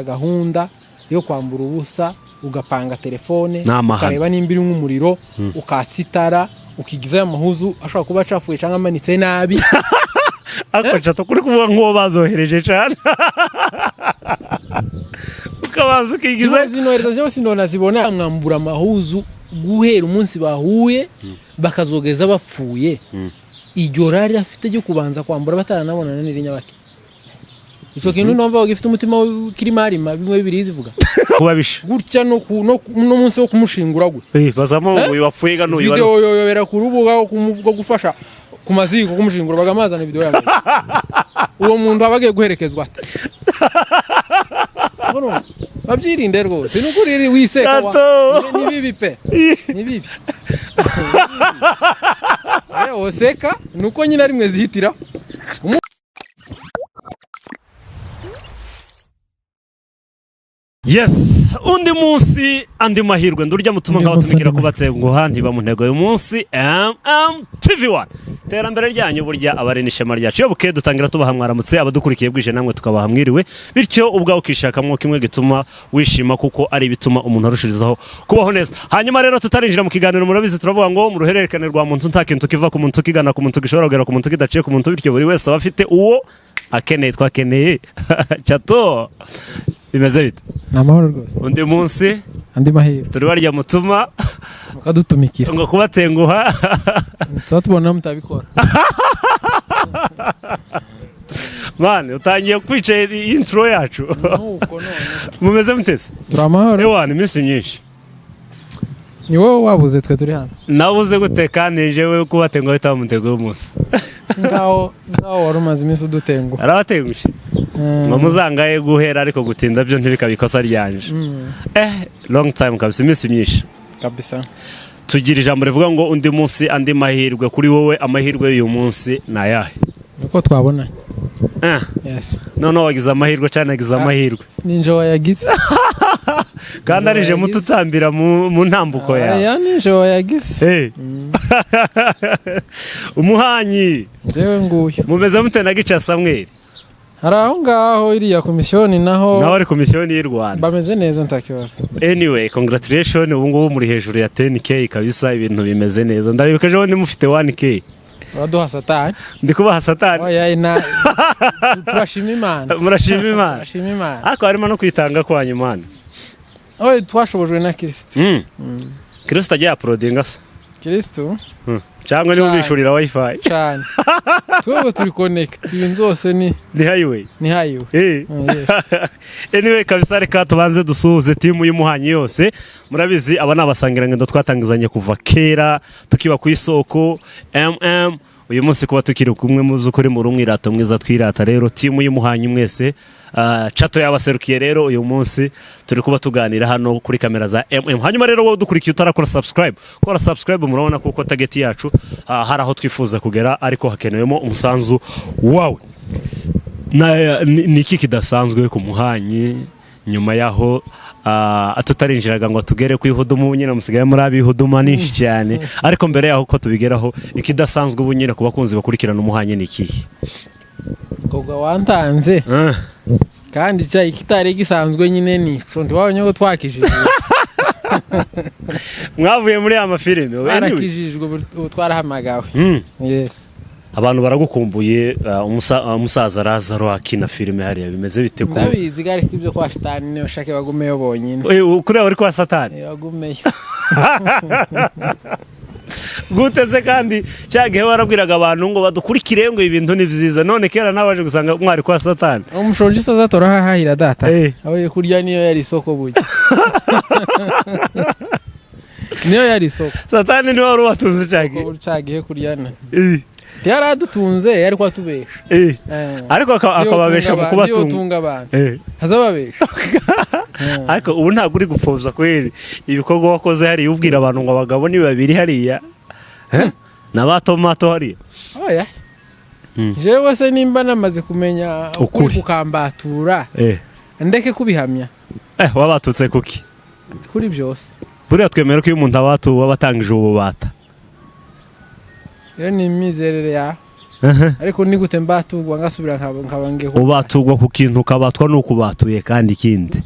Gahunda yo kwambura ubusa, ugapanga telefone, Ni amahano. ukareba nimba irimo umuriro, ukatsa itara, ukigizayo amahuzu ashobora kuba acafuye cyangwa amanitse nabi. Ariko Chato, kuri kuvuga nk'uwo bazohereje cyane, ukabanza ukigiza. Zinohereza cyangwa sinonazibona. Mwambura amahuzu guhera umunsi bahuye bakazogeza bapfuye, iryo rari afite ryo kubanza kwambura bataranabonana n'irinyabake. Icyo kintu numva gifite umutima w'ikirimarima, bimwe bibiri zivuga Kuba bisha gutya no munsi wo kumushingura gutya. Bazamo ngo uyu wapfuye ga n'uyu. Video yoyobera ku rubuga rwo gufasha ku maziko kumushingura, bagamazana video yawe. Uwo muntu aba agiye guherekezwa ate? Urumva? Babyirinde rwose, ni ukuri wiseka Tato. Ni bibi pe, ni bibi. Oseka ni uko nyine ari mwe zihitira. Yes, undi munsi, andi mahirwe. Ndurya mutuma Undi ngaho munsi, tumikira andi kubatsenguha ntiba mu ntego y'umunsi. MMTV 1, iterambere ryanyu burya aba ari n'ishema ryacu. Iyo bukeye dutangira tubaha mwaramutse abadukurikiye, bwije namwe tukabaha mwiriwe, bityo ubwawe ukishakamo kimwe gituma wishima, kuko ari ibituma umuntu arushirizaho kubaho neza. Hanyuma rero tutarinjira mu kiganiro, murabizi turavuga ngo mu ruhererekane rwa muntu nta kintu kiva ku muntu kigana ku muntu gishobora kugera ku muntu kidaciye ku muntu, bityo buri wese aba afite uwo akeneye. Twakeneye Chato, bimeze bite? Ni amahoro rwose. Undi munsi, andi mahirwe. Turi barya mutuma mukadutumikira ngo kubatenguha. Tuba tubona mutabikora. Mani, utangiye kwica intro yacu. Nuko none. Mumeze mutese? Turi amahoro. Ewana, iminsi myinshi. Ni wowe wabuze, twe turi hano. Nabuze gute kandi jewe kubatenguha bitaba mu ntego y'umunsi? Ngaho wari umaze iminsi udutenguha. Arabatengushye ngo muzangaye guhera, ariko gutinda byo ntibikabe ikosa ryanje. Long time kabisa, iminsi myinshi. Kabisa. Tugira ijambo rivuga ngo undi munsi, andi mahirwe. Kuri wowe amahirwe y'uyu munsi ni ayahe? Nuko twabonanye. Yes. Noneho wagize amahirwe cyane, nagize amahirwe. Ninje wayagize. Kandi arije muto utambira mu ntambuko yawe. Aya ninje wayagize. Hey. Umuhanyi. Njyewe nguyu. Mumeze mute na Gica Samweli? Hari aho ngaho iriya komisiyoni naho. Naho ari komisiyoni y'u Rwanda. Bameze neza, nta kibazo. Anyway, congratulation, ubu ngubu muri hejuru ya 10K kabisa, ibintu bimeze neza. Ndabibuka ejo bundi mufite 1K. Uraduha satani. Ndi kubaha satani. Oya, ina turashima Imana. Murashima Imana. Turashima Imana. Ariko harimo no kwitanga kwanyu, Mana. Oya, twashobojwe na Kirisito. Kristo ajya yaprodinga se? Kirisito. Cyangwa niba Cyane. ubishurira wifi? Cyane, twebwe turi connect, ibintu zose ni Ni highway. Ni highway. Yes. Anyway kabisa, reka tubanze dusuhuze timu y'Umuhanyi yose. Murabizi aba ni abasangirangendo twatangizanye kuva kera tukiba ku isoko uyu munsi kuba tukiri kumwe, mu by'ukuri muri umwirato mwiza twirata. Rero timu y'Umuhanyi mwese, Chato yabaserukiye. Rero uyu munsi turi kuba tuganira hano kuri kamera za hanyuma rero wowe udukurikiye utarakora subscribe, kora subscribe. Murabona kuko target yacu, hari aho twifuza kugera, ariko hakenewemo umusanzu wawe. Ni iki kidasanzwe ku Muhanyi nyuma yaho tutarinjiraga ngo tugere ku ihudumu? Nyine musigaye muri abihuduma nyinshi cyane, ariko mbere yaho ko tubigeraho, ikidasanzwe ubu nyine ku bakunzi bakurikirana Umuhanyi ni ikihe? Kobwa wantanze. Kandi cya kitari gisanzwe nyine nico ntiwabonye ko twakijijwe. Mwavuye muri ya mafilime, anyway. Twarakijijwe, ubu twarahamagawe. Yes. Abantu baragukumbuye, umusaza Lazaro akina filime hariya, bimeze bite ko? Ndabizi, ariko ibyo kwa shitani niyo shake bagumeyo bonyine. Kuriya bari kwa satani. Bagumeyo. Gute se kandi cya gihe warabwiraga abantu ngo badukurikire, ngo ibintu ni byiza, none kera nabaje gusanga mwari kwa satani? Umushonji se azatora hahahira data? Eh. Aho kurya niyo yari isoko, burya niyo yari isoko. Satani niwe wari ubatunze cya gihe? Ko cya gihe kurya ntiyari adutunze, yari kubatubesha. Ariko akababesha mu kubatunga. Niyo abantu azababesha. Ariko ubu ntabwo uri gupfobya kweri ibikorwa wakoze hariya, ubwira abantu ngo abagabo ni babiri hariya? Na ba tomato hariya? Oya. Jewe se nimba namaze kumenya ukuri Ukuri. kukambatura, ndeke kubihamya? Wabatutse kuki? Kuri byose. Buriya twemera ko iyo umuntu abatuwe aba atangije ububata. Iyo ni imyizerere yawe. Ariko ni gute mbatugwa ngasubira nkaba ngiye Ubatugwa ku kintu, ukabatwa nuko ubatuye kandi ikindi.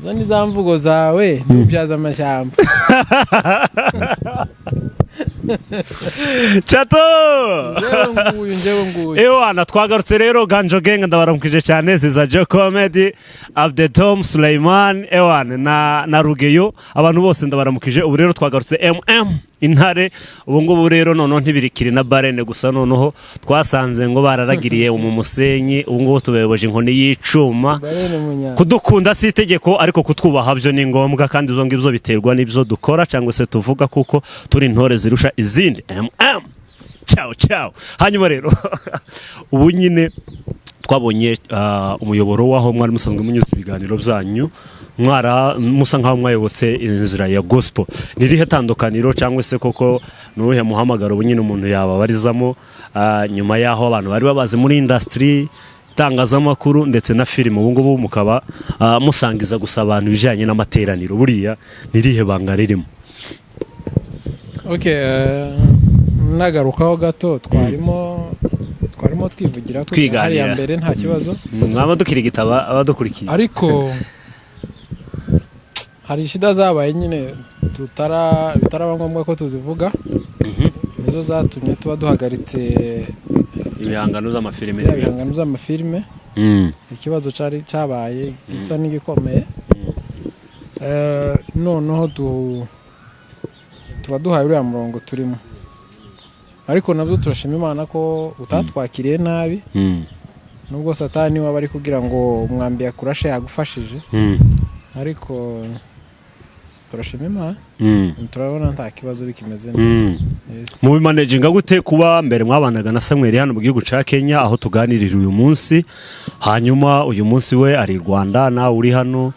Izo ni za mvugo zawe, ntubyaza amashyamba. Chato. Njyewe nguyu, njyewe nguyu. Ewana, twagarutse rero. Ganjo Gang, ndabaramukije cyane. Ziza Jo Comedy, Abdedom Suleiman, ewana na Rugeyo, abantu bose ndabaramukije. Ubu rero twagarutse, Intare. Ubu ngubu rero noneho ntibirikiri na barene gusa, noneho twasanze ngo bararagiriye mu musenyi. Ubu ngubu tubayoboje inkoni y'icuma. Barene munya. Kudukunda si itegeko, ariko kutwubaha byo ni ngombwa, kandi ibyo ngibyo biterwa n'ibyo dukora cyangwa se tuvuga, kuko turi intore zirusha izindi. Ciao ciao. Hanyuma rero ubu nyine twabonye umuyoboro w'aho mwari musanzwe munyuze ibiganiro byanyu, mwara musa nkaho mwayobotse inzira ya gospel. Ni irihe tandukaniro, cyangwa se koko ni uwuhe muhamagaro ubu nyine umuntu yababarizamo, nyuma y'aho abantu bari babazi muri industry itangazamakuru ndetse na filime, ubu ngubu mukaba musangiza gusa abantu ibijyanye n'amateraniro? Buriya ni irihe banga ririmo? Okay, nagarukaho gato, twarimo twivugira Twiganira. hariya mbere, nta kibazo. Mwaba dukirigita abadukurikiye. Ariko hari ishida zabaye nyine tutara bitaraba ngombwa ko tuzivuga, nizo zatumye tuba duhagaritse ibihangano z'amafilime. Biriya bihangano by'amafilime. Ikibazo cyari cyabaye gisa n'igikomeye. Noneho tuba duhaye uriya murongo turimo, ariko nabyo turashima Imana ko utatwakiriye nabi, nubwo Satani waba ari kugira ngo umwambi yakurashe yagufashije. Ariko turashima Imana, turabona nta kibazo, bikimeze neza. Yes. Mubimanaginga gute kuba mbere mwabanaga na Samuel hano mu gihugu cya Kenya aho tuganirira uyu munsi, hanyuma uyu munsi we ari i Rwanda, nawe uri hano?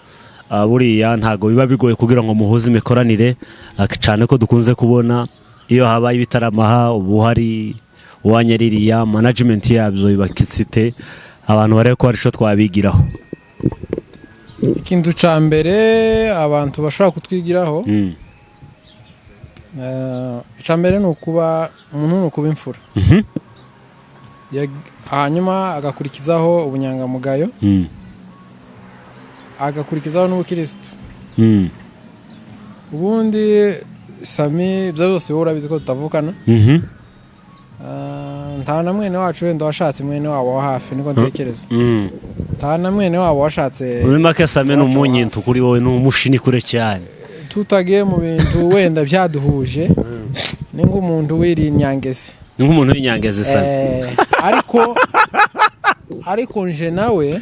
Buriya ntabwo biba bigoye kugira ngo muhuze imikoranire, cyane ko dukunze kubona iyo habaye ibitaramaha ubu hari uwanyaririya management yabyo biba kisite, abantu barebe ko hari icyo twabigiraho? Ikintu cya mbere abantu bashobora kutwigiraho, icya mbere ni ukuba umuntu, ni ukuba imfura. Hanyuma agakurikizaho ubunyangamugayo, agakurikizaho n'ubukirisitu. Ubundi Sami, ibyo byose wowe urabizi ko tutavukana. Nta na mwene wacu wenda washatse mwene wabo wa hafi, niko ntekereza. Nta na mwene wabo washatse. Muri make Sami ni Wacu wa umunyintu kuri wowe, ni umushini kure cyane. Tutagiye mu bintu wenda byaduhuje, ni nk'umuntu wiriye inyangezi. Ni nk'umuntu w'inyangezi Sami. Ariko nje nawe,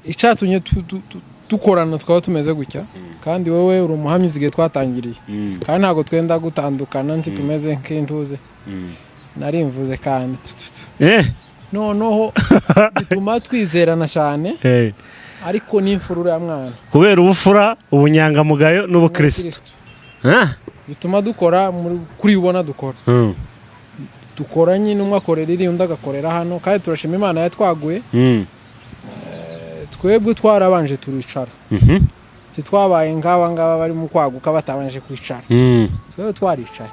icyatumye dukorana tukaba tumeze gutya, kandi wowe uri umuhamya igihe twatangiriye, kandi ntabwo twenda gutandukana, nti tumeze nk'intuze. Narimvuze kandi noneho bituma twizerana cyane. Ariko n'imfura uriya mwana. Kubera ubufura, ubunyangamugayo n'ubukristo. Ah? Bituma dukora kuri ubona dukora. Dukora nyine, umwe akorera iri, undi agakorera hano, kandi turashima Imana yatwaguye. Twebwe twarabanje turicara. Titwabaye nk'aba ngaba bari mu kwaguka batabanje kwicara. Twebwe twaricaye,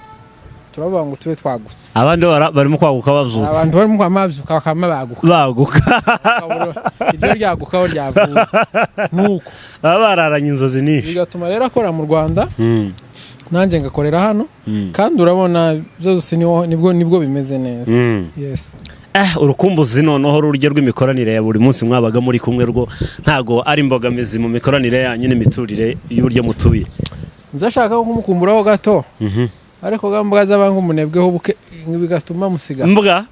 turavuga ngo tube twagutse. Abandi barimo kwaguka babyutse. Abantu barimo kwamabyuka bakaba baguka. Baguka. Bakabura iryo ryagukaho ryavuye nuko baba bararanye inzozi nyinshi. Bigatuma rero akora mu Rwanda, nanjye ngakorera hano. Kandi urabona byose nibwo bimeze neza. Yes. Urukumbuzi noneho rurya rw'imikoranire ya buri munsi mwabaga muri kumwe, rwo ntago ari imbogamizi mu mikoranire yanyu n'imiturire y'uburyo mutuye? Nzashaka ko kumukumburaho gato, ariko ga mbwa z'abanga umunebweho buke bigatuma musiga. Mbwa.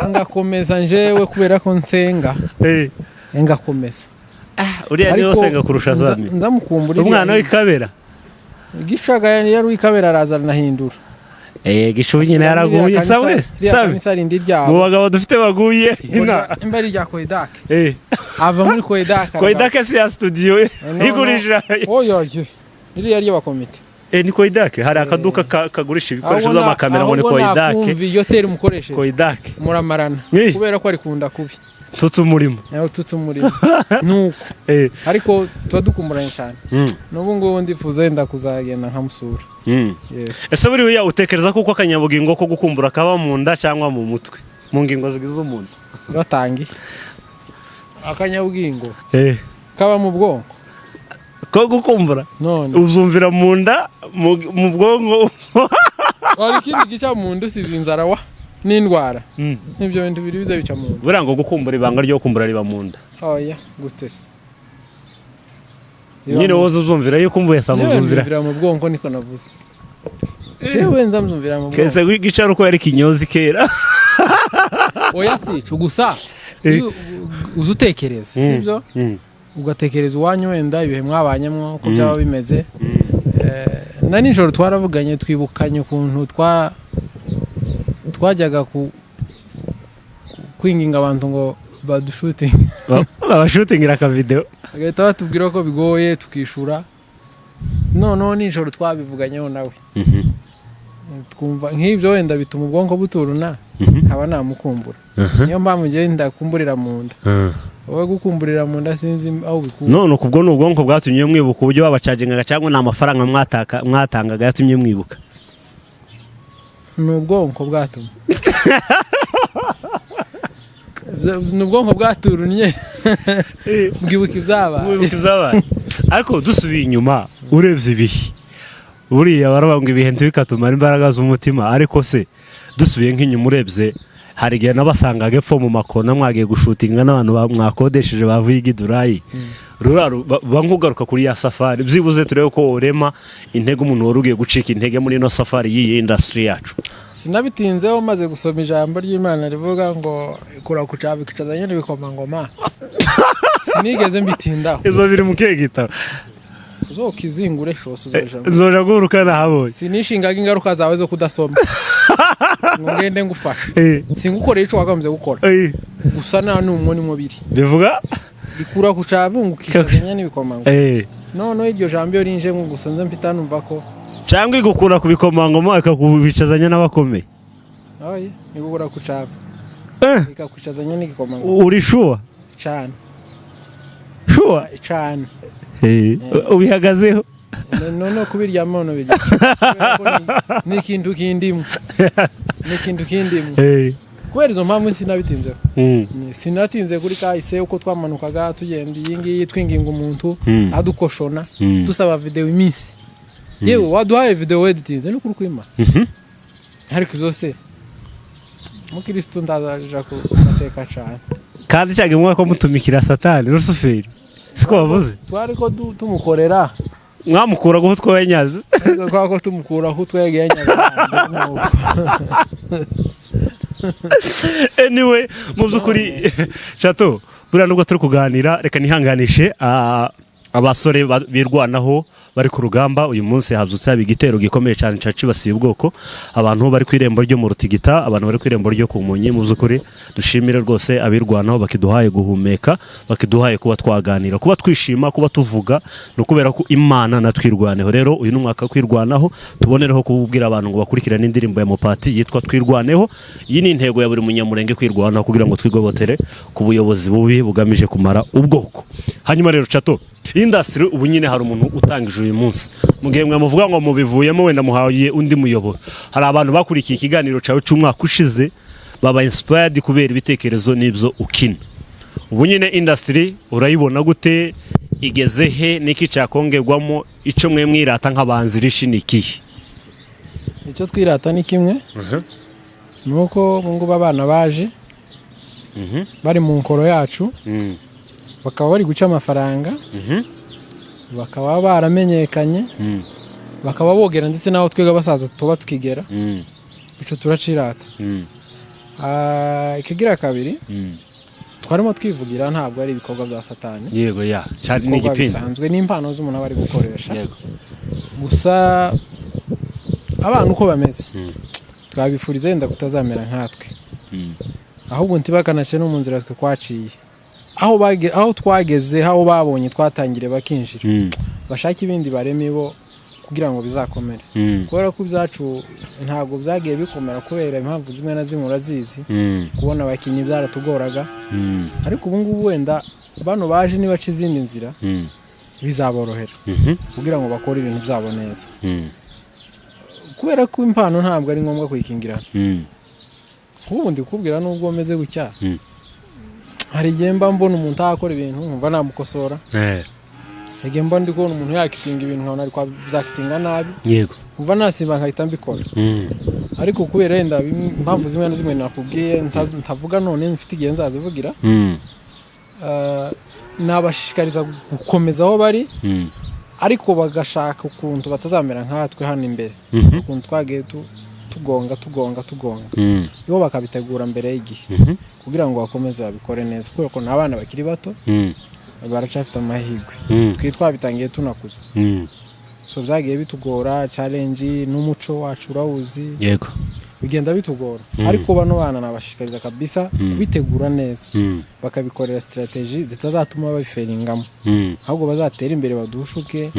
Ngakomeza njewe kubera ko nsenga. Ngakomeza. Uriya niwe usenga kurusha Zami. Nzamukumbura. Umwana w'ikabera. Gicaga yari uw'ikabera, araza aranahindura. Gishubi nyine yaraguye sawe. Ririya Sawe kanisa rindi mu ryabo bagabo dufite baguye ina. Imba ari irya Koidake. Ava muri Koidake. Koidake si ya studio igurisha? Oya, oya, ririya ry'abakomite. Ni Koidake, hari akaduka kagurisha ibikoresho by'amakamera ngo ni Ahubwo Koidake. nakumva iyo teri umukoresheje Koidake. muramarana. Kubera ko arikunda kubi. Tutse umurimo. Nawe tutse umurimo nuko. Ariko tuba dukumburanye cyane. N'ubu ngubu ndifuza wenda kuzagenda nkamusura. Yes. Ese buriya utekereza ko uko akanyabugingo ko gukumbura kaba mu nda cyangwa mu mutwe, mu ngingo zigize umuntu? Uratangiye akanyabugingo kaba mu bwonko. Ko gukumbura? None Uzumvira mu nda, mu bwonko? Hari ikindi gica mu nda usibye inzara wa n'indwara? N'ibyo bintu biri biza bica mu nda. Buriya ngo gukumbura, ibanga ryo gukumbura riba mu nda. Oya, gute se? Nyine wowe uzumvira iyo ukumbuye sanga Njyewe uzumvira. mbyumvira mu bwonko, niko navuze. Jewe nza mbyumvira mu bwonko. Kese gicara uko yari kinyozi kera. Oya, si ico gusa. Iyo uza utekereza, sibyo? Ugatekereza iwanyu, wenda ibihe mwabanyemo uko byaba bimeze. Na nijoro twaravuganye, twibukanye ukuntu twajyaga kwinginga abantu ngo badushutinge. Babashutingira akavideo. Bagahita batubwira ko bigoye, tukishura. Noneho nijoro twabivuganyeho nawe, twumva nk'ibyo wenda bituma ubwonko buturuna, nkaba namukumbura. Niyo mpamvu njyewe ndakumburira mu nda. Wowe gukumburira mu nda sinzi aho ubikura. None ubwo ni ubwonko bwatumye mwibuka uburyo babacagingaga, cyangwa ni amafaranga mwatangaga yatumye mwibuka? Ni ubwonko bwatumye, ni ubwonko bwaturunye bwibuka ibyabaye. Mwibuka ibyabaye. Ariko dusubiye inyuma, urebye ibihe, buriya baravuga ngo ibihe ntibikatumara imbaraga z'umutima. Ariko se dusubiye nk'inyuma, urebye, hari igihe nabasangaga epfo mu makona mwagiye gushutinga n'abantu mwakodesheje bavuye i Gidurayi. Ruraro ba nkugaruka kuri ya safari, byibuze turebe ko urema intege umuntu wari ugiye gucika intege muri ino safari y'iyi industry yacu. Sinabitinzeho, maze gusoma ijambo ry'Imana rivuga ngo kura ku caba ikicazanye n'ibikomangoma, sinigeze mbitindaho. Izo biri mu kihe gitabo? Uzokizingure shose, uzojamo. Nzoja guhuruka nahabonye. Sinishingaga ingaruka zawe zo kudasoma ngo ngende ngufashe. Singukoreye ico wakagombye gukora. Gusa nta n'umwe nimwo biri. Bivuga? Ikura ku cabungu ukicazanya n'ibikomangoma. Noneho iryo jambo iyo rinjemo gusa, nze mpita numva ko Cyangwa igukura ku bikomangoma ikakubicazanya n'abakomeye? Oya, igukura ku caba ikakwicazanya n'igikomangoma. Uri sure? Cane. Sure? Cane. Ubihagazeho? Noneho kubiryamo no birya. Kubera ko ni ikintu kindimo, ni ikintu kindimo. Kubera izo mpamvu sinabitinzeho. Sinatinze kuri kahise uko twamanukaga tugenda iyi ngiyi, twinginga umuntu, adukoshona, dusaba video iminsi. Yewe, waduhaye video editinze ni ukuri kwima. Ariko ibyo se mukirisitu ndazaja ku mateka cane. Kandi cyangwa mwaka ko mutumikira Satani Rusuferi, siko wavuze? Twari ko tumukorera. Mwamukuraga aho twayanyaze. Ariko kwa ko tumukura aho twegeye Nyarwanda. Anyway, mu by'ukuri Chato, buriya nubwo turi kuganira, reka nihanganishe abasore birwanaho bari ku rugamba. Uyu munsi habyutse haba igitero gikomeye cyane cibasiye ubwoko, abantu bari ku irembo ryo mu Rutigita, abantu bari ku irembo ryo ku Munyi. Mu by'ukuri dushimire rwose abirwanaho bakiduhaye guhumeka, bakiduhaye kuba twaganira, kuba twishima, kuba tuvuga, ni ukubera ko Imana natwirwaneho. Rero uyu ni umwaka wo kwirwanaho. Tubonereho kubwira abantu ngo bakurikirane indirimbo ya Mopati yitwa Twirwaneho. Iyi ni intego ya buri Munyamurenge, kwirwanaho kugira ngo twigobotere ku buyobozi bubi bugamije kumara ubwoko. Hanyuma rero Chato, industry ubu nyine hari umuntu utangije uyu munsi, mu gihe mwe muvuga ngo mubivuyemo, wenda muhaye undi muyoboro, hari abantu bakurikiye ikiganiro cyawe cy'umwaka ushize baba inspired kubera ibitekerezo n'ibyo ukina. Ubu nyine industry urayibona gute? Igeze he? Niki cyakongerwamo? Icyo mwe mwirata nk'abanzirishi ni ikihe? Icyo twirata ni kimwe, ni uko ubu ngubu abana baje bari mu nkoro yacu, bakaba bari guca amafaranga, bakaba baramenyekanye, bakaba bogera ndetse n'aho twebwe abasaza tuba tukigera. Icyo turacirata. Ikigira kabiri, twarimo twivugira, ntabwo ari ibikorwa bya Satani. Yego, ya cyane ni Ibikorwa igipindi. bisanzwe n'impano z'umuntu aba ari gukoresha. Gusa abana uko bameze, twabifuriza yenda kutazamera nkatwe, ahubwo ntibakanace no mu nzira twe twaciye. Aho twageze, aho babonye twatangire bakinjira, bashaka ibindi bareme bo. Kugira ngo bizakomere, kubera ko ibyacu ntabwo byagiye bikomera kubera impamvu zimwe na zimwe urazizi. Kubona abakinnyi byaratugoraga, ariko ubu ngubu wenda bano baje nibaca izindi nzira bizaborohera kugira ngo bakore ibintu byabo neza, kubera ko impano ntabwo ari ngombwa kuyikingirana. Nk'ubu ndi kukubwira, nubwo meze gutya, hari igihe mba mbona umuntu akora ibintu nkumva namukosora. Hari igihe mba ndi kubona umuntu yakitinga ibintu nkabona ari byakitinga nabi, nkumva nasimba nkahita mbikora. Ariko kubera wenda impamvu zimwe na zimwe nakubwiye ntavuga none, mfite igihe nzazivugira, nabashishikariza gukomeza aho bari, ariko bagashaka ukuntu batazamera nkatwe hano imbere, ukuntu twagiye tugonga tugonga tugonga. Bo bakabitegura mbere y'igihe kugira ngo bakomeze babikore neza, kubera ko ni abana bakiri bato, baracyafite amahirwe. Twe twabitangiye tunakuze, so byagiye bitugora, challenge n'umuco wacu urawuzi, bigenda bitugora. Ariko bano bana nabashishikariza kabisa kubitegura neza, bakabikorera strategy zitazatuma babiferingamo, ahubwo bazatera imbere, badushuke,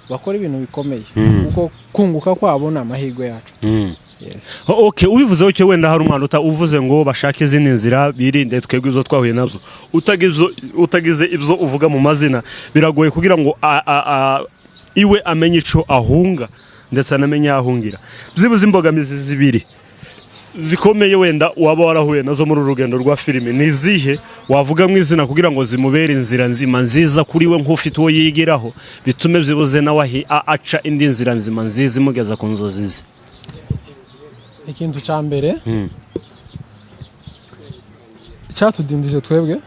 bakora ibintu bikomeye, kuko kunguka kwabo ni amahirwe yacu. Yes. Okay, ubivuzeho cyo wenda hari umwana uvuze ngo bashake izindi nzira, birinde twebwe ibyo twahuye nabyo. Utagize ibyo uvuga mu mazina, biragoye kugira ngo iwe amenye ico ahunga ndetse anamenye aho ahungira. Byibuze imbogamizi zibiri zikomeye wenda waba warahuye nazo muri uru rugendo rwa filime ni izihe wavuga mu izina, kugira ngo zimubere inzira nzima nziza kuri we nk'ufite uwo yigiraho, bitume byibuze nawe aca indi nzira nzima nziza imugeza ku nzozi ze? Ikintu cya mbere cyatudindije twebwe,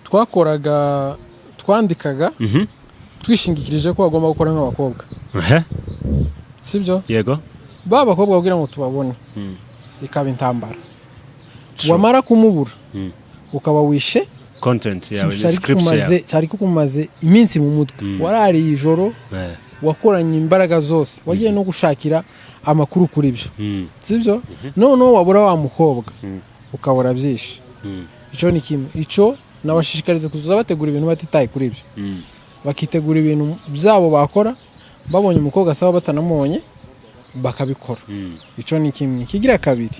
twakoraga, twandikaga twishingikirije ko bagomba gukora nk'abakobwa, sibyo? Yego. Ba bakobwa kugira ngo tubabone ikaba intambara, wamara kumubura ukaba wishe content yawe ikintu cyari script kikumaze yawe. Cyari kukumaze iminsi mu mutwe, warariye ijoro, wakoranye imbaraga zose, wagiye no gushakira amakuru kuri byo, sibyo? Noneho wabura wa mukobwa, ukabura byinshi. Icyo ni kimwe. Icyo nabashishikariza kuza bategura ibintu batitaye kuri ibyo, bakitegura ibintu byabo bakora babonye umukobwa asaba, batanamubonye bakabikora. Icyo ni kimwe. Kigira kabiri,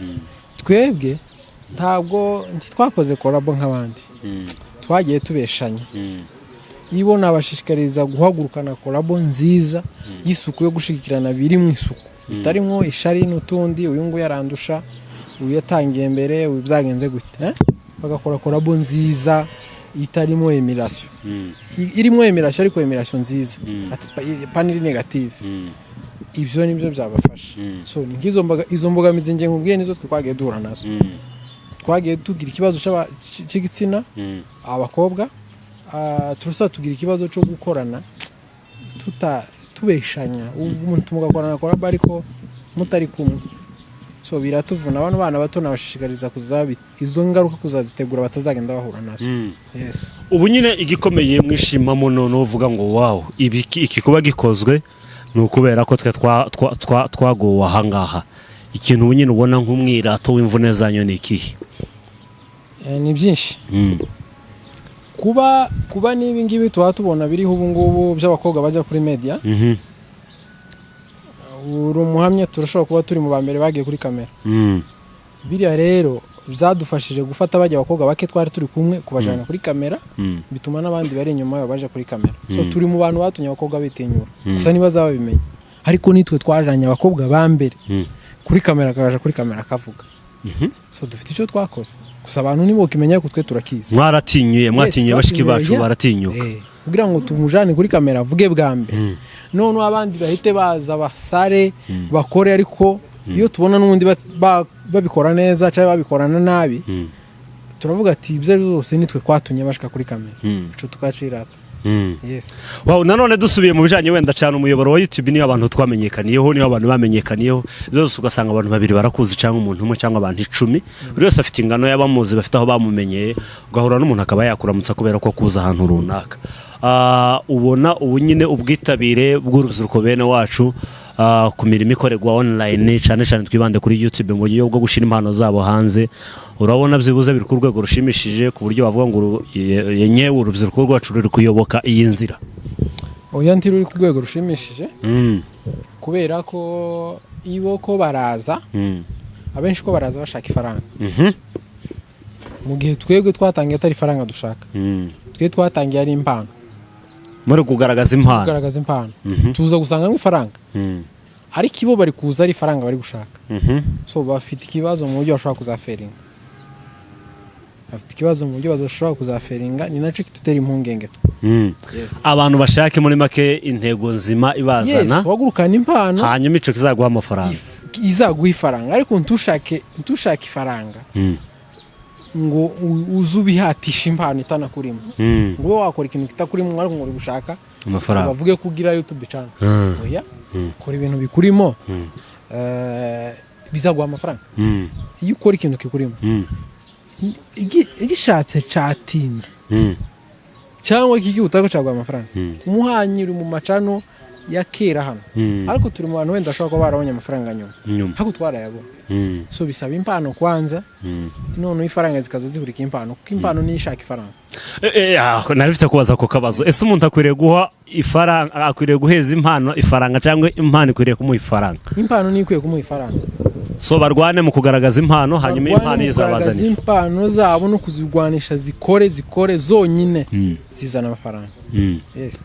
twebwe ntabwo ntitwakoze collabo nk'abandi, twagiye tubeshanya. Ibo nabashishikariza guhagurukana collabo nziza y'isuku, yo gushigikirana, biri mu isuku, bitarimo ishari n'utundi, uyu nguyu arandusha, uyu yatangiye mbere, uyu byagenze gute, eh? Bagakora collabo nziza itarimo émulation, irimo émulation ariko émulation nziza, paniri négative. Ibyo nibyo byabafasha. So ni nk'izo izo mbogamizi nge nkubwiye nizo twe twagiye duhura nazo. Twagiye tugira ikibazo cy'igitsina, abakobwa, turusaba tugira ikibazo cyo gukorana tuta tubeshanya, umuntu mugakorana collabo ariko mutari kumwe, so biratuvuna. Bano bana bato nabashishikariza izo ngaruka kuzazitegura batazagenda bahura nazo. Yes. Ubu nyine igikomeye mwishimamo none uvuga ngo wow, ibi iki kuba gikozwe ni ukubera ko twe twagowe ahangaha, ikintu ubu nyine ubona nk'umwirato w'imvune zanyu ni ikihe? Ni byinshi. Kuba n'ibi ngibi tuba tubona biriho ubu ngubu by'abakobwa bajya kuri media, uri umuhamya, turashobora kuba turi mu ba mbere bagiye kuri kamera. Biriya rero byadufashije gufata bajya abakobwa bake twari turi kumwe, kubajyana kuri kamera, bituma n'abandi bari inyuma yabo baje kuri kamera. So turi mu bantu batumye abakobwa bitinyura, gusa niba babimenya, ariko nitwe twajanye abakobwa ba mbere kuri kamera, akaja kuri kamera akavuga. So dufite icyo twakoze, gusa abantu ntibokimenya, ariko twe turakizi. Mwaratinyuye, mwatinyuye bashiki bacu, baratinyuka. Kugira ngo tumujane kuri kamera avuge bwa mbere, noneho abandi bahite baza basare bakore. Ariko iyo tubona n'ubundi babikora neza cyangwa babikorana nabi, turavuga ati ibyo ari byo byose nitwe kwatumye bashika kuri kamera. Ico tukacirata. Yes. Wow, nanone dusubiye mu bijanye wenda cyane umuyoboro wa YouTube, niyo abantu twamenyekaniyeho, niyo abantu bamenyekaniyeho byose, ugasanga abantu babiri barakuzi, cyangwa umuntu umwe, cyangwa abantu 10, buri wese afite ingano y'abamuzi, bafite aho bamumenyeye, ugahura n'umuntu akaba yakuramutsa kubera ko akuza ahantu runaka. Ubona ubu nyine ubwitabire bw'urubyiruko bene wacu ku mirimo ikorerwa online, cyane cyane twibande kuri YouTube, mu buryo bwo gushyira impano zabo hanze, urabona byibuze biri ku rwego rushimishije ku buryo bavuga ngo yenyewe urubyiruko rwacu ruri kuyoboka iyi nzira? Oya, ntiruri ku rwego rushimishije. Kubera ko ibo ko baraza, abenshi ko baraza bashaka ifaranga, mu gihe twebwe twatangiye atari ifaranga dushaka. Twe twatangiye ari impano. Muri kugaragaza impano. Kugaragaza impano. Tuza gusangamo ifaranga, ariko ibo bari kuza ari ifaranga bari gushaka. So bafite ikibazo mu buryo bashobora kuzafailinga, bafite ikibazo mu buryo bashobora kuzafailinga. Ni nacyo kitutera impungenge twe. Abantu bashake muri make intego nzima ibazana. Yes, wagurukana impano. Hanyuma ico kizaguha amafaranga. Izaguha ifaranga, ariko ntushake ifaranga ngo uze ubihatisha impano itanakurimo, ngo ube wakora ikintu kitakurimo, ariko ngo uri gushaka amafaranga, bavuge ko ugira YouTube channel. Oya, kora ibintu bikurimo, bizaguha amafaranga. Iyo ukora ikintu kikurimo, igishatse catinda cyangwa kikihuta, ariko cyaguha amafaranga. Umuhanyi uri mu macano ya kera hano, ariko turi mu bantu wenda bashobora kuba barabonye amafaranga nyuma, nyuma, ariko twarayabona. So bisaba impano kwanza, noneho ifaranga zikaza zihurika impano, kuko impano niyo ishaka ifaranga. Nari mfite kubaza ako kabazo: ese umuntu akwiriye guha ifaranga, akwiriye guheza impano ifaranga, cyangwa impano ikwiriye kumuha ifaranga? Impano niyo ikwiye kumuha ifaranga. So barwane mu kugaragaza impano, hanyuma Barwane impano mu kugaragaza izabazanira. impano zabo no kuzirwanisha, zikore, zikore zonyine, zizana amafaranga. Yes.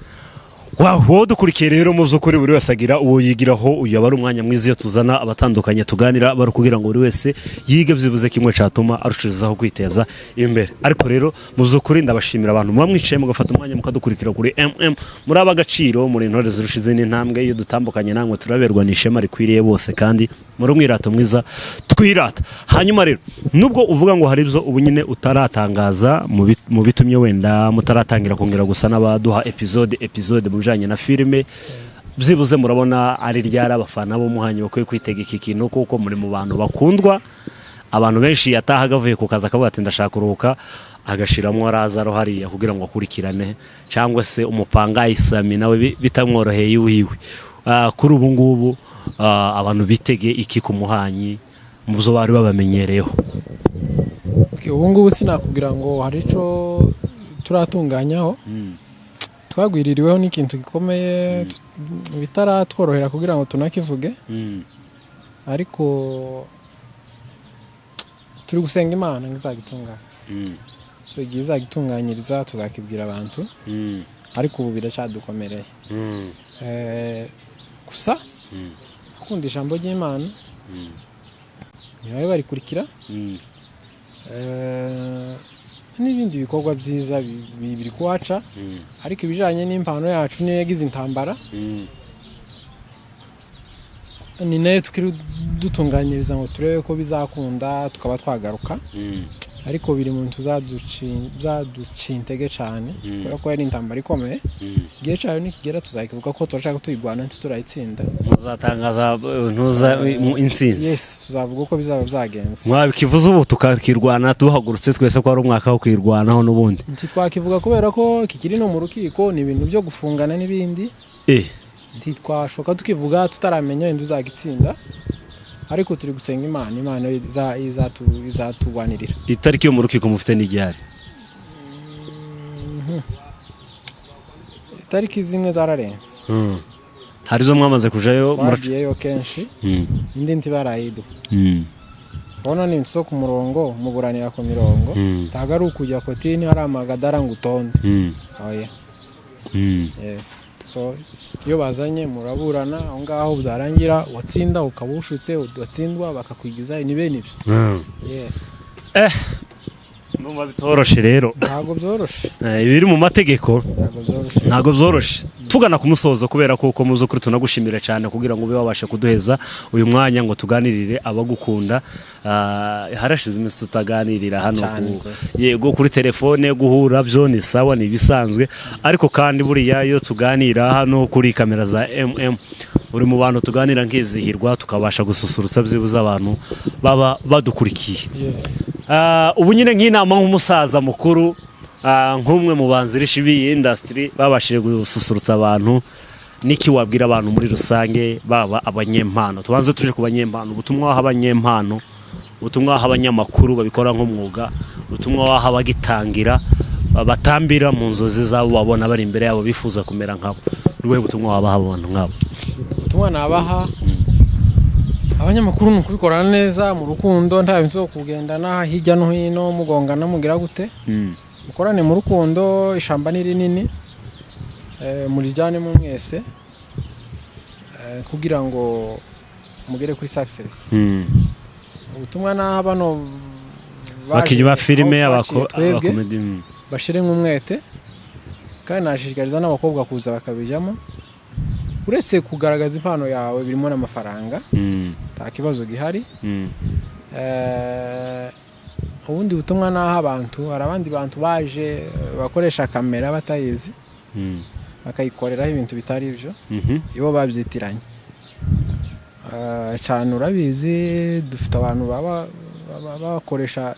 Wow, wowe dukurikiye rero, mu by'ukuri buri wese agira uwo yigiraho. Uyu aba ari umwanya mwiza iyo tuzana abatandukanye tuganira, bari kugira ngo buri wese yige byibuze kimwe cyatuma arushirizaho kwiteza imbere. Ariko rero mu by'ukuri ndabashimira abantu muba mwicaye mugafata umwanya mukadukurikira kuri MM. Muri ab'agaciro, muri intore zirusha izindi ntambwe. Iyo dutambukanye namwe turaberwa n'ishema rikwiriye bose, kandi muri umwirato mwiza twirata. Hanyuma rero, nubwo uvuga ngo hari ibyo ubu nyine utaratangaza mu bitumye wenda mutaratangira kongera gusa n'abaduha episode episode mu bijyanye na filime, byibuze murabona ari ryari abafana b'umuhanyi bakwiye kwitega iki kintu? Kuko muri mu bantu bakundwa, abantu benshi yatahaga avuye ku kazi akavuga ati: "Ndashaka kuruhuka," agashiramo Razaro hariya kugira ngo akurikirane, cyangwa se umupanga Isami nawe bitamworoheye iwiwe. Kuri ubu ngubu, abantu bitege iki ku muhanyi mu byo bari babamenyereyeho? Okay, ubu ngubu sinakubwira ngo hari ico turatunganyaho. Twagwiririweho n'ikintu gikomeye, bitaratworohera kugira ngo tunakivuge, ariko turi gusenga Imana ngo izagitunganye. So igihe izagitunganyiriza tuzakibwira abantu, ariko ubu biracyadukomereye. Gusa akunda ijambo ry'Imana ntibabe barikurikira, n'ibindi bikorwa byiza biri kuhaca. Ariko ibijyanye n'impano yacu niyo yagize intambara, ni nayo tukiri dutunganyiriza ngo turebe ko bizakunda tukaba twagaruka. Ariko biri mu bintu byaduciye intege cyane, kubera ko yari intambara ikomeye. Igihe cyayo nikigera tuzakivuga ko turashaka tuyirwana, ntiturayitsinda. Muzatangaza ntuza intsinzi? Yes, tuzavuga uko bizaba byagenze. Mwabikivuze ubu tukakirwana duhagurutse twese, ko ari umwaka wo kwirwanaho n'ubundi. Ntitwakivuga kubera ko kikiri no mu rukiko, ni ibintu byo gufungana n'ibindi. Ntitwashoka tukivuga tutaramenya wenda uzagitsinda, ariko turi gusenga Imana, Imana izatugwanirira. Itariki yo mu rukiko mufite n'igihari? Itariki zimwe zararenze. Hari izo mwamaze kujayo? Twagiyeyo kenshi, indi ntibarayiduha. Urabona ni inzu zo ku murongo, muburanira ku mirongo. Ntabwo ari ukujya kotini hari amagadara ngo utonde. Oya. Yes, so iyo bazanye muraburana aho ngaho, byarangira watsinda ukaba ushutse, udatsindwa bakakwigiza. Ni bene ibyo. Yes. Ndumva bitoroshe rero. Ntabwo byoroshe. Ibiri mu mategeko. Ntabwo byoroshe. Ntabwo byoroshe. Tugana ku musozo, kubera ko uko muzi ukuri, tunagushimira cyane kugira ngo ube wabashe kuduheza uyu mwanya ngo tuganirire abagukunda. Harashize iminsi tutaganirira hano. Cyane rwose. Yego, kuri telefone guhura byo ni sawa, ni ibisanzwe, ariko kandi buriya iyo tuganira hano kuri kamera za MM, uri mu bantu tuganira nkizihirwa, tukabasha gususurutsa byibuze abantu baba badukurikiye. Yes. Ubu nyine nk'inama, nk'umusaza mukuru, nk'umwe mu banzirishi b'iyi industry babashije gususurutsa abantu, niki wabwira abantu muri rusange, baba abanyempano? Tubanze tuje ku banyempano. Ubutumwa waha abanyempano, ubutumwa waha abanyamakuru babikora nk'umwuga, ubutumwa waha abagitangira, batambira mu nzozi zabo babona bari imbere yabo bifuza kumera nkabo, ni ubuhe butumwa wabaha abantu nk'abo? Ubutumwa nabaha abanyamakuru ni ukubikora neza mu rukundo, nta bintu byo kugendana hirya no hino mugongana mugira gute. Mukorane mu rukundo, ishamba ni rinini, murijyanemo mwese, kugira ngo mugere kuri success. Ubutumwa naha bano baje Abakinnyi ba filime, aho twaciye twebwe, aba comedy. bashiremo umwete, kandi nashishikariza n'abakobwa kuza bakabijyamo. Uretse kugaragaza impano yawe, birimo n'amafaranga, nta kibazo gihari. Ubundi butumwa naho abantu, hari abandi bantu baje, bakoresha kamera batayizi, bakayikoreraho ibintu bitari ibyo, ibo babyitiranye. Cyane urabizi, dufite abantu baba bakoresha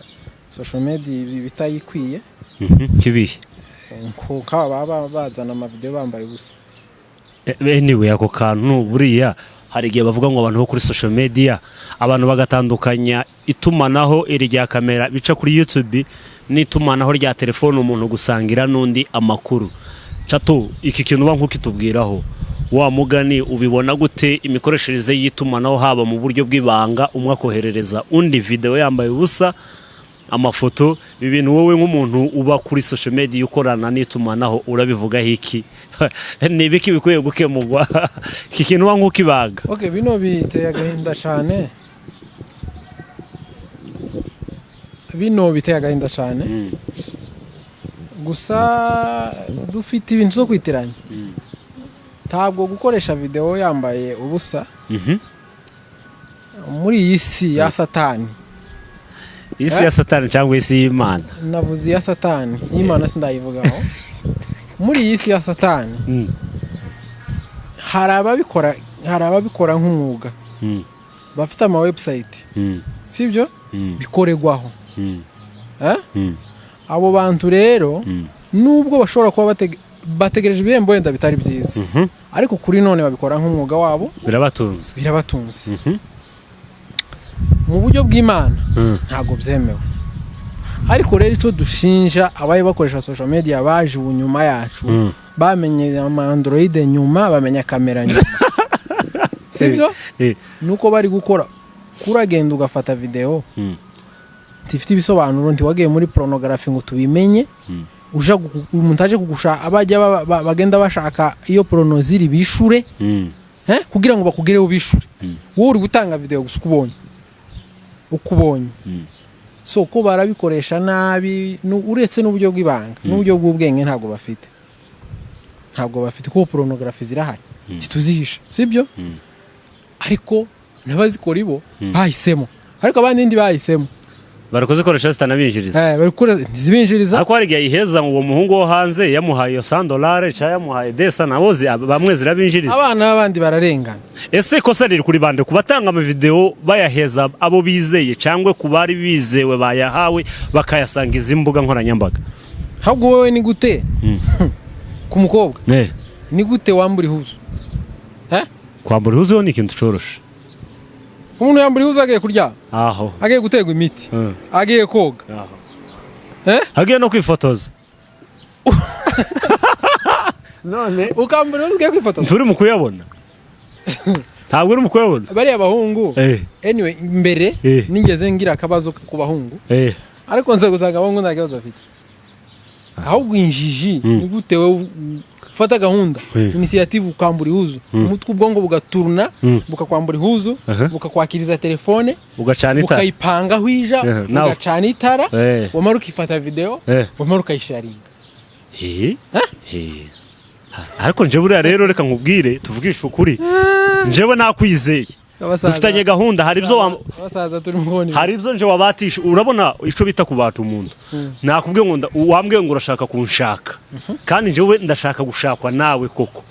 social media bitayikwiye. Kibihe? Nk'aba baba bazana amavideo bambaye ubusa. Anyway, ako kantu buriya hari igihe bavuga ngo abantu bo kuri social media, abantu bagatandukanya itumanaho iri rya kamera bica kuri YouTube n'itumanaho rya telefone, umuntu gusangira n'undi amakuru. Chato, iki kintu uba nk'ukitubwiraho, wa mugani, ubibona gute imikoreshereze y'itumanaho, haba mu buryo bw'ibanga, umwe akoherereza undi video yambaye ubusa, amafoto? Ibi bintu wowe nk'umuntu uba kuri social media ukorana n'itumanaho urabivugaho iki? Ni ibiki bikwiye gukemurwa? Iki kintu uba nk'ukibaga. Okay, bino biteye agahinda cyane, bino biteye agahinda cyane. Gusa dufite ibintu zo kwitiranya. Ntabwo gukoresha video yambaye ubusa muri iyi si ya Satani. Isi ya Satani cyangwa isi y'Imana? Navuze iya Satani, y'Imana sindayivugaho. Muri iyi si ya Satani hari ababikora, hari ababikora nk'umwuga, bafite ama website, sibyo? Bikoregwaho. Eh? Abo bantu rero, nubwo bashobora kuba bategereje ibihembo wenda bitari byiza, ariko kuri none babikora nk'umwuga wabo. Birabatunze. Birabatunze. Mu buryo bw'Imana ntabwo byemewe. Ariko rero icyo dushinja abaye bakoresha social media baje ubu nyuma yacu, bamenye ama Android nyuma, bamenya kamera nyuma, sibyo? Eh. Nuko bari gukora, kuragenda ugafata video ntifite ibisobanuro, ntiwagiye muri pornography ngo tubimenye. Uja umuntu aje kugusha, abajya bagenda bashaka iyo porno ziri bishure, kugira ngo bakugereho bishure. Wowe uri gutanga video gusa uko ubonye, uko ubonye. So ko barabikoresha nabi, uretse n'uburyo bw'ibanga n'uburyo bw'ubwenge ntabwo bafite, ntabwo bafite, kuko pornography zirahari, ntituzihisha, sibyo? Ariko n'abazikora ibo bahisemo, ariko abandi ndi bahisemo. Bari kuzikoresha zitanabinjiriza. Bari gukora ntizibinjiriza. Ariko hari igihe ayiheza ngo uwo muhungu wo hanze yamuhaye iyo 100 dolari cyangwa yamuhaye desa, nabo bamwe zirabinjiriza. Abana b'abandi bararengana. Ese ikosa riri kuri bande? Ku batanga amavideo bayaheza abo bizeye, cyangwa ku bari bizewe bayahawe bakayasanga izi mbuga nkoranyambaga? Ahubwo wowe ni gute ku mukobwa, ni gute wambura ihuzu? Eh? Kwambura ihuzu ni ikintu coroshe. Umuntu yambura ihuzu agiye kuryama, aho agiye guterwa imiti, agiye koga. Aho. Eh? Agiye no kwifotoza none. Ukambura ihuzu ugiye kwifotoza? Nturi mu kuyabona, ntabwo uri mu kuyabona. Bariya bahungu, anyway, mbere nigeze ngira akabazo ku bahungu, ariko nza gusanga abahungu nta kibazo bafite, ahubwo injiji. Ni gute wowe ufata gahunda, initiative, ukambura ihuzu, umutwe, ubwonko bugaturuna, bukakwambura ihuzu, bukakwakiriza telefone, ugacana itara, bukayipangaho ija, nawe. ugacana itara, wamara ukifata video, wamara ukayisharinga? Ariko nje buriya rero reka nkubwire, tuvugishe ukuri, njyewe nakwizeye, dufitanye gahunda, hari ibyo Abasaza turimo kubona. Hari ibyo nje wabatisha. Urabona icyo bita kubata umuntu? Nakubwiye ngo wambwiye ngo urashaka kunshaka, kandi njyewe ndashaka gushakwa nawe koko.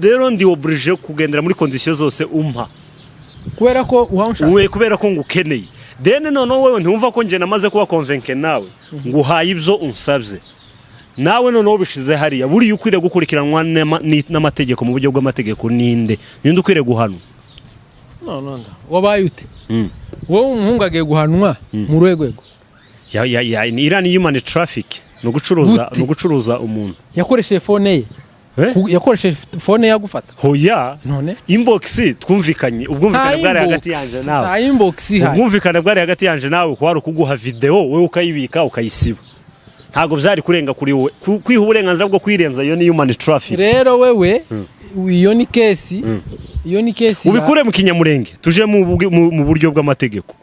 Rero ndi obligé kugendera muri condition zose umpa. Kubera ko uhanshaka. We, kubera ko ngukeneye. Then noneho wewe ntiwumva ko njye namaze kuba convaincu nawe, nguhaye ibyo unsabye, nawe noneho bishize hariya. Buriya ukwiriye gukurikiranwa n'amategeko, mu buryo bw'amategeko, ninde? Ninde ukwiriye guhanwa? No no nda wabaye ute? Wowe umuhungu agiye guhanwa mu ruhe rwego? Ya, ni iriya ni human traffic, ni ugucuruza. Gute? Ni ugucuruza umuntu. Yakoresheje phone ye. Eh? Yakoresheje phone yagufata. Hoya. None? Inbox twumvikanye, ubwumvikane bwari hagati yanje nawe. Nta inbox ihari. Ubwumvikane bwari hagati yanje nawe kwari ukuguha video, wowe ukayibika, ukayisiba. Ntabwo byari kurenga kuri wowe. Kwiha uburenganzira bwo kwirenza, iyo ni human traffic. Rero wewe, iyo ni case, iyo ni case. Ubikure mu Kinyamurenge, tuje mu buryo bw'amategeko.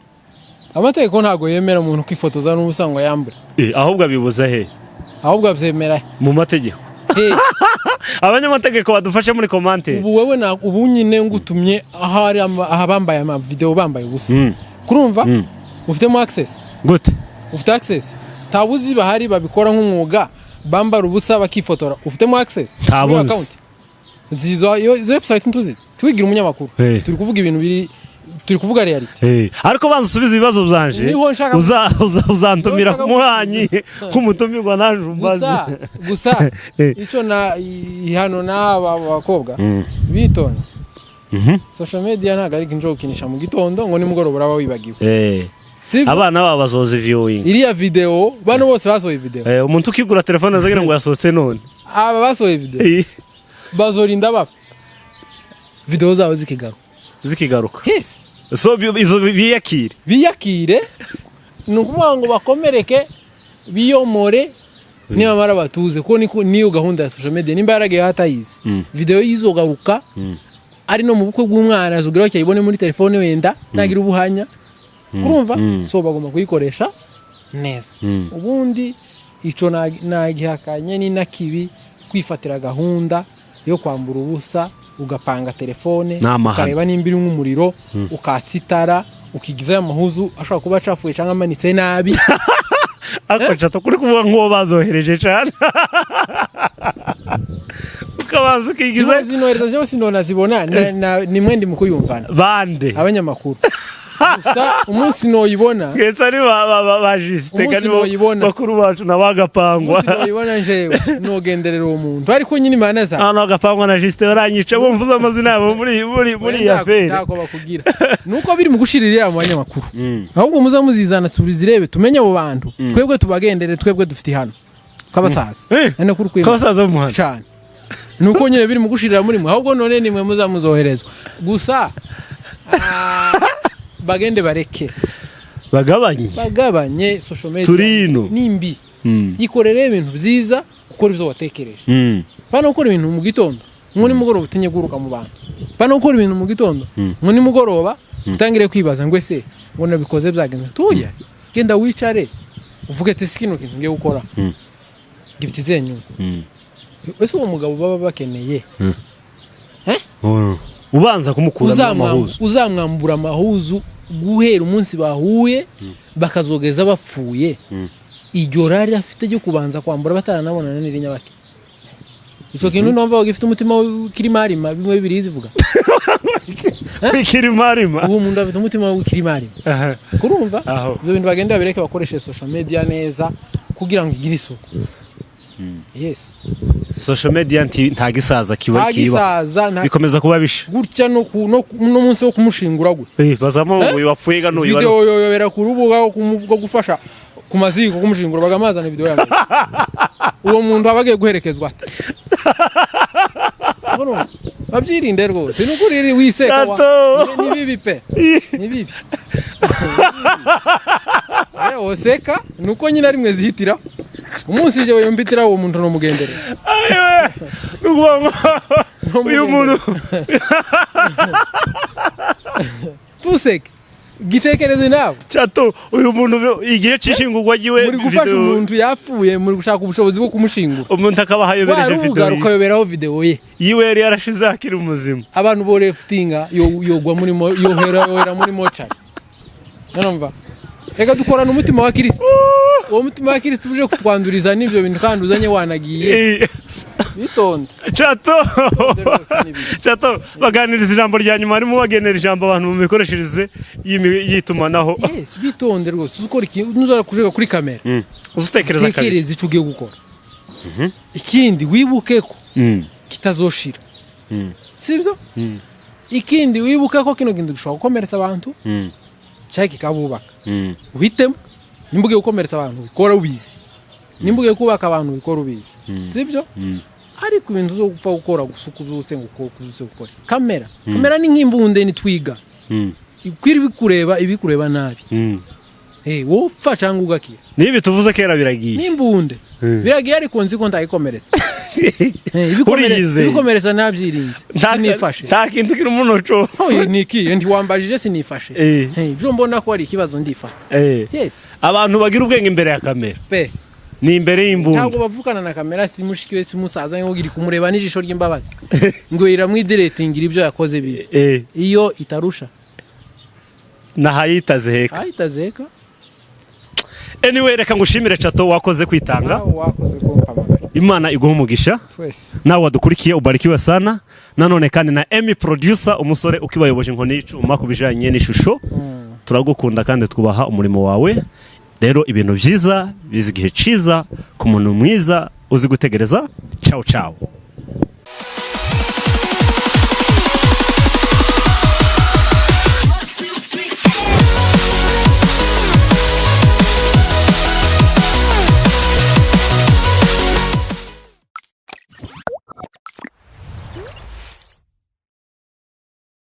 Amategeko ntabwo yemera umuntu kwifotoza n'ubusa ngo yambure. Ahubwo abibuza he? Ahubwo abyemera he? Mu mategeko. He? Abanyamategeko badufashe muri commentaire. Ubu wewe na ubu nyine ngutumye aho ari aha bambaye ama video bambaye ubusa, kurumva ufitemo access? Gute? Ufite access? Ntabuzi bahari babikora nk'umwuga, bambara ubusa bakifotora. Ufitemo access Ntabuzi. muri account? Zizo izo website ntuzizi? Twigira umunyamakuru. Turi kuvuga ibintu biri, turi kuvuga reality. Ariko banza usubize ibibazo byanje. Niho nshaka- Uzantumira Niho nshaka. ku muhanyi k'umutumirwa naje umbaze. Gusa icyo na ihano n'aba bakobwa bitonda. Social media ntabwo ari kinjo gukinisha mu gitondo ngo nimugoroba uraba wibagiwe. Sibyo? Abana babo bazoza viewing. Iriya video, bano bose basohoye video. Umuntu ukigura telefone azagira ngo yasohotse none. Aba basohoye video bazorinda bapfa video zabo zikigaruka. Zikigaruka. Yes. So ibyo biyakire. Biyakire, ni ukuvuga ngo bakomereke, biyomore, nibamara batuze, kuko niko niyo gahunda ya social media. Nimba yaragiye hatayizi, video yizogaruka ari no mu bukwe bw'umwana, azugeraho cyayibone muri telefone, wenda nagira ubuhanya, kurumva. So bagomba kuyikoresha neza. Ubundi ico nagihakanye, ni na kibi kwifatira gahunda yo kwambura ubusa, ugapanga telefone, Ni amahano. ukareba nimba iri nk'umuriro, ukatsa itara, ukigizayo amahuzu ashobora kuba acafuye cyangwa amanitse nabi. Ariko nshaka kuri kuvuga nk'uwo bazohereje cyane, ukabanza ukigiza. Zinohereza byose sinonazibona, nimwe ndi mu kuyumvana. Bande? Abanyamakuru. Gusa umunsi noyibona, Twese ari ba Justin, Umunsi nibo noyibona. bakuru bacu na bagapangwa. Umunsi noyibona njewe nogenderera uwo muntu, ariko nyine imana za Hano agapangwa na Justin baranyica bumva amazina yabo muri iyi affaire. Ntako bakugira nuko biri mu gushirira mu banyamakuru. Ahubwo muza muzizana tuzirebe, tumenye abo bantu, twebwe tubagendere, twebwe dufite hano kabasaza. None kuri kwima. Kabasaza b'umuhanda. Cyane. Nuko nyine biri mu gushirira muri mwe, ahubwo none nimwe muza muzoherezwa gusa. Bagende bareke. Bagabanye. Bagabanye social media. Turi ino. Nimbi yikorere ibintu byiza, ukora ibyo watekereje. Bano gukora ibintu mu gitondo ngo nimugoroba utinye guruka mu bantu. Bano gukora ibintu mu gitondo ngo nimugoroba utangire kwibaza ngo ese ngo nabikoze byagenze tuya. Genda wicare uvuge ati: "Si kino kintu ngiye gukora gifite izihe nyungu?" Ese uwo mugabo baba bakeneye? Ubanza kumukuramo amahuzu. Uzamwambura amahuzu guhera umunsi bahuye bakazogeza bapfuye, iryo rari afite ryo kubanza kwambura bataranabonana n'irinyabake. Icyo kintu numva gifite umutima w'ikirimarima, bimwe bibiri zivuga. Ikirimarima. Uwo muntu afite umutima w'ikirimarima, kurumva. Aho. Ibyo bintu bagenda babireke, bakoreshe social media neza kugira ngo igire isuku. Yes. Social media nta gisaza kiba kiba. Ntagisaza nta Bikomeza kuba bisha. Gutya no munsi wo kumushingura gutya. Bazamo Eh? uyu wapfuye ga n'uyu. Video yoyobera ku rubuga rwo gufasha ku maziko kumushingura, bagamazana video yawe. Uwo muntu aba agiye guherekezwa ate? Urumva? Babyirinde rwose, ni ukuri iri wiseka Tato. Ni bibi pe, ni bibi. Oseka nuko nyine ari mwe zihitira. Umunsi je yombitira uwo muntu nomugendere. Ayiwe, ni ukuvuga ngo uyu muntu Tuseke, gitekereze nawe. Chato, uyu muntu igihe c'ishingurwa ryiwe Muri gufasha video- umuntu yapfuye, muri gushaka ubushobozi bwo kumushingura, umuntu akaba ahayobereje waruga video yiwe. Rukayoberaho video ye. Yiwe yari yarashize akiri muzima. Abantu borefutinga yogwa muri yohera muri mochari. Urumva, reka dukorana umutima wa Kristo. Uwo mutima wa Kristo uje kutwanduriza n'ibyo bintu kandi uzanye wanagiye. Bitonde. Chato. Rwose ni bibi. Chato, baganiriza ijambo rya nyuma, harimo bagenera ijambo abantu mu mikoreshereze y'itumanaho. Yes, bitonde rwose. Uzukora ikintu, nuzara kujuga kuri kamera, Uzutekereza kabiri. tekereza icyo ugiye gukora. Ikindi wibuke ko kitazoshira, sibyo? Ikindi wibuke ko kino kintu gishobora gukomeretsa abantu cyangwa kikabubaka. Uhitemo. Nimba ugiye gukomeretsa abantu, ubikora ubizi. Nimba ugiye kubaka abantu, ubikora ubizi, sibyo? Ariko ibintu zo gupfa gukora gusa uko ubyutse ngo ukore, uko ubyutse ukore, kamera ni nk'imbunde nitwiga. Ikwira ibikureba, ibikureba nabi. Wowe upfa cyangwa ugakira. Niba tuvuze kera biragiye. N'imbunde biragiye, ariko nzi ko ndayikomeretsa. Uriyizeye. Ibikomeretsa nabyirinze, sinifashe. Nta kintu kiri umunoco. Oye, nikiye ntiwambajije, sinifashe. Ibyo mbona ko ari ikibazo ndifata. Yes. Abantu bagira ubwenge imbere ya kamera pe ni imbere y'imbunda. Ntabwo bavukana na kamera, si mushiki we, si musaza we ngo iri kumureba n'ijisho ry'imbabazi ngo iramwidiretingira ibyo yakoze bibi. Iyo itarusha Nahayitaze heka. Ahitazeka. Anyway, reka ngushimire Chato, wakoze kwitanga. Nawe wakoze kumpamagara. Imana iguha umugisha. Twese. Nawe wadukurikiye, ubarikiwe sana. Nanone kandi na Emmy producer, umusore ukibayoboje inkoni y'icuma ku bijanye n'ishusho, turagukunda kandi twubaha umurimo wawe. Rero ibintu byiza biza igihe ciza ku muntu mwiza uzi gutegereza. Ciao ciao.